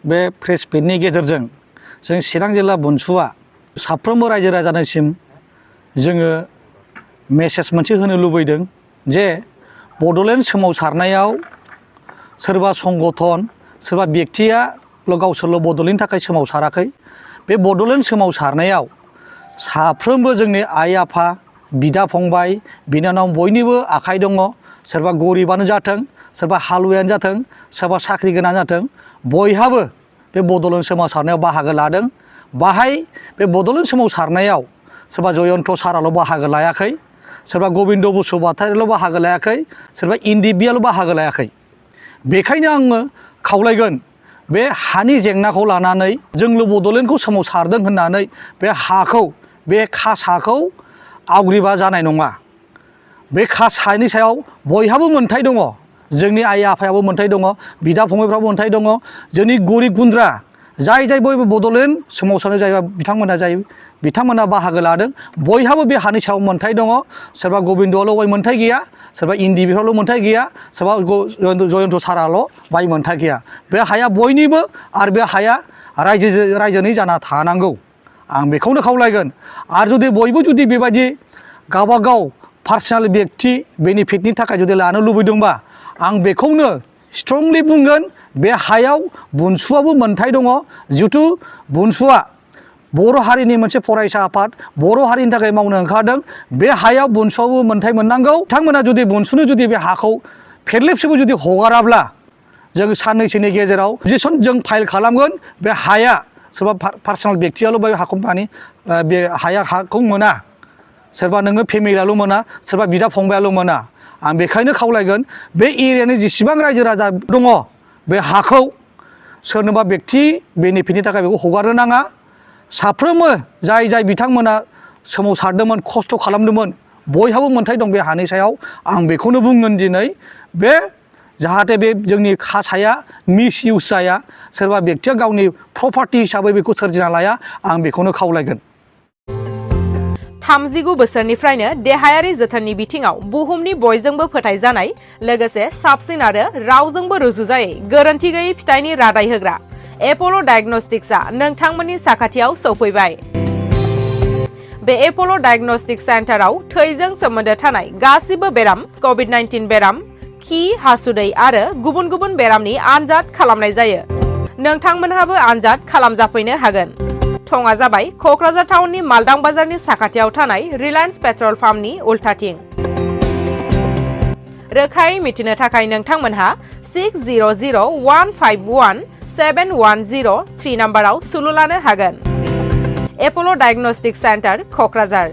बे प्रेस मिटनि गेजेरजों जों चिरां जिल्ला बनसुआ साफ्रोमबो रायजो राजानिसिम जोङो मेसेज मोनसे होनो लुबैदों जे बड'लेण्ड सोमावसारनायाव सोरबा संगठन सोरबा बेक्तिया गावसोरल' बड'लेण्डनि थाखाय सोमावसाराखै। बे बड'लेण्ड सोमावसारनायाव साफ्रोमबो जोंनि आइ आफा बिदा फंबाय बिनानाव बयनिबो आखाइ दङ। सोरबा गरिबानो जाथों सोरबा हालुवायानो जाथों सोरबा साख्रि गोनां जाथों बयहाबो बे बड'लेण्ड सोमावसारनायाव बाहागो लादों। बाहाय बे बड'लेण्ड सोमावसारनायाव सोरबा जयन्त साराल' बाहागो लायाखै, सोरबा गबिन्द बसुमतारिल' बाहागो लायाखै, सोरबा इन्दिबियाल' बाहागो लायाखै। बेखायनो आङो खावलायगोन बे हानि जेंनाखौ लानानै जोंल' बड'लेण्डखौ सोमावसारदों होननानै बे हाखौ बे खास हाखौ आवग्रिबा जानाय नङा। बे खास हानि सायाव बयहाबो मोन्थाय दङ। जोंनि आइ आफायाबो मोन्थाय दङ, बिदा फंबायफ्राबो मोन्थाय दङ। जोंनि गरिब गुन्द्रा जाय बयबो बड'लेण्ड सोमावसारनाय जाय बिथांमोना बाहागो लादों बयहाबो बे हानि सायाव मोन्थाय दङ। सोरबा गबिन्दआल' बाय मोन्थाय गैया, सोरबा इन्दिबिफ्रावल' मोन्थाय गैया, सोरबा जयन्त साराल' बाय मोन्थाय गैया। बे हाया बयनिबो आरो बे हाया रायजोनि जाना थानांगौ। आं बेखौनो खावलायगोन। आरो जुदि बयबो जुदि बेबायदि गावबागाव पार्सनेल बेक्ति बेनिफिटनि थाखाय जुदि लानो लुबैदोंबा आं बेखौनो स्ट्रंलि बुंगोन बे हायाव बनसुआबो मोन्थाय दङ। जिहेथु बनसुआ बर' हारिनि मोनसे फरायसा आफाद, बर' हारिनि थाखाय मावनो ओंखारदों। बे हायाव बनसुआबो मोन्थाय मोननांगौ। बिथांमोना जुदि बनसुनो जुदि बे हाखौ फेरलेबसेबो जुदि हगाराब्ला जों साननैसोनि गेजेराव पिटिसन जों फाइल खालामगोन। बे हाया सोरबा पार्सनेल बेक्तियाल' बे हाखौ बे हाखौ मोना, सोरबा नोङो फेमिलियाल' मोना, सोरबा बिदा फंबायाल' मोना। आं बेखायनो खावलायगोन बे एरियानि जेसेबां रायजो राजा दङ बे हाखौ सोरनोबा बेक्ति बेनिफिटनि थाखाय बेखौ हगारनो नाङा। साफ्रोमबो जाय बिथांमोना सोमावसारदोंमोन खस्थ' खालामदोंमोन बयहाबो मोन्थाय दं बे हानि सायाव। आं बेखौनो बुंगोन दिनै बे जाहाथे बे जोंनि खास हाया मिस इउस जाया, सोरबा बेक्तिया गावनि प्रपार्टि हिसाबै बेखौ सोरजिना लाया। आं बेखौनो खावलायगोन। 39 बोसोरनिफ्रायनो देहायारि जोथोननि बिथिङाव बुहुमनि बयजोंबो फोथायजानाय लोगोसे साबसिन आरो रावजोंबो रुजुजायै गोरोन्थि गैयै फिथाइनि रादाय होग्रा एप'ल' डायग्नोस्टिक्सआ नोंथांमोननि साखाथियाव सौफैबाय। बे एप'ल' डायग्नोस्टिक सेन्टाराव थैजों सोमोन्दो थानाय गासिबो बेराम, कभिड-19 बेराम, खि, हासुदै आरो गुबुन गुबुन बेरामनि आनजाद खालामनाय जायो। नोंथांमोनहाबो आनजाद खालामजाफैनो हागोन। थङा जाबाय क'क्राझार टाउननि मालदां बाजारनि साखाथियाव थानाय रिलायन्स पेट्रल पाम्पनि उल्थाथिं। रोखायै मिथिनो थाखाय नोंथांमोनहा 6001517103 नाम्बाराव सुलु लानो हागोन। एप'ल' डायग्नोस्टिक सेन्टार, क'क्राझार।